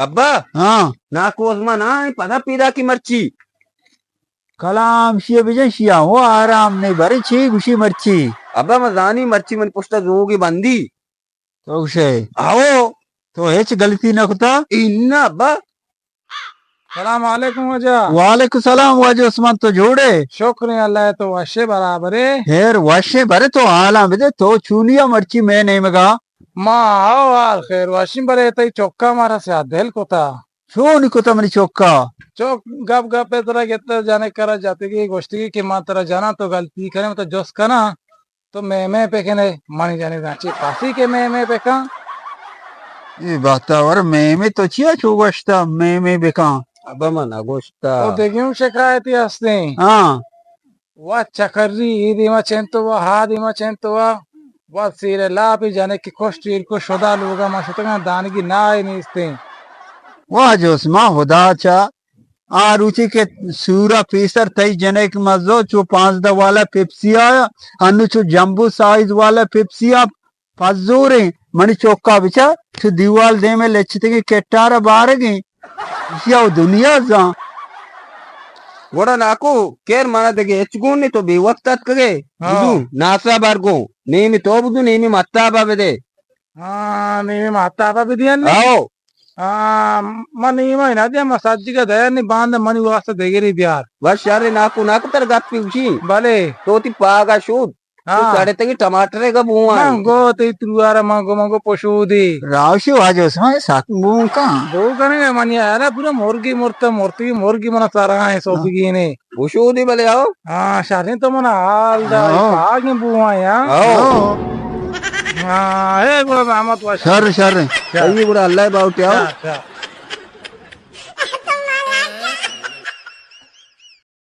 ابا۔ ہاں۔ ناکو، از ما نہ آئیں، پدا پیدا کی مرچی۔ کلام شی بجن، شی ہو آرام نہیں، برے چی گوشی مرچی۔ ابا، ما زانی مرچی من پشتا زوگی بندی۔ تو گوشے؟ آؤ۔ تو ہچ غلطی نہ کتا؟ انا ابا۔ سلام علیکم واجہ۔ وعلیکم سلام واجہ عثمان، تو جوڑے؟ شکر اللہ، تو وشے برابرے؟ خیر وشے، برے تو حالاں بدے، تو چونیا مرچی میں نیمگا؟ ما ہو حال خیر وشیں، برے تئی چکا مارا سیاہ دل کتا۔ چون کتا منی چکا؟ چک گپ گپ ء ترا گتا جنک کرا جتگی گوشتگی کہ من ترا جناں، تو غلطی کنے، من تو جست کناں، تو میں میں پکنے، منی جنک زانچی پاسی کہ میں میں پکاں۔ اے باتاور میں میں تو چیا چو گوشتا میں میں بکاں؟ ابا من نہ گوشتا۔ تو دگیوں شکایتی ہستیں؟ ہاں۔ و چکری، ای دیما چنتو و، ہا دیما چنتو و، و سیر لاپی جنک کہ کشت ایر کو شدا لوگا ما شتگاں دانگی نائے نیستیں۔ واجہ عثمان خدا چا آ روچی کہ سورا پیسر تئی جنک مزو چو پانزدہ والا پیپسی آیا، انو چو جمبو سائز والا پیپسی آ پزوریں، منی چوکا بچار، چو دیوال دیمے لچتگیں کٹارا بارگیں، ایشی ء دنیا زان۔ گڑا ناکو، کیر منا دگہ ہچ گون نے، تو بے وقت اتکگے۔ ہاں۔ بدو، ناسا بار گون، نیمی تو بدو، نیمی متا با بدے۔ ہاں، نیمی متا با بدی نے۔ آؤ۔ ہاں، من نیما نہ دیا، من سجی کا دیا نے، باند منی واسطہ دگری بیار۔ بس شر ناکو، ناکو تر گپی گوشی۔ بلے۔ تو تی پاگا شود۔ ہاں۔ تو سڑتگی ٹماٹرے گا بوان۔ من گو تئی تروارا من گو، من گو پشودی۔ راوشی واجہ عثمان سک بون کن۔ بو کنگے من یارا پورا مرگی مرتا، مرتگی مرگی منا سرا ہے سوپگی نے۔ پشودی بلے آؤ۔ ہاں، شریں تو منا حال دا، ہاں۔ پاگیں بوان یا۔ آؤ۔ ہاں، اے گو محمد وش۔ شر، شر۔ شر۔ اے گڑا اللہ باوٹی آؤ۔ شر، شر۔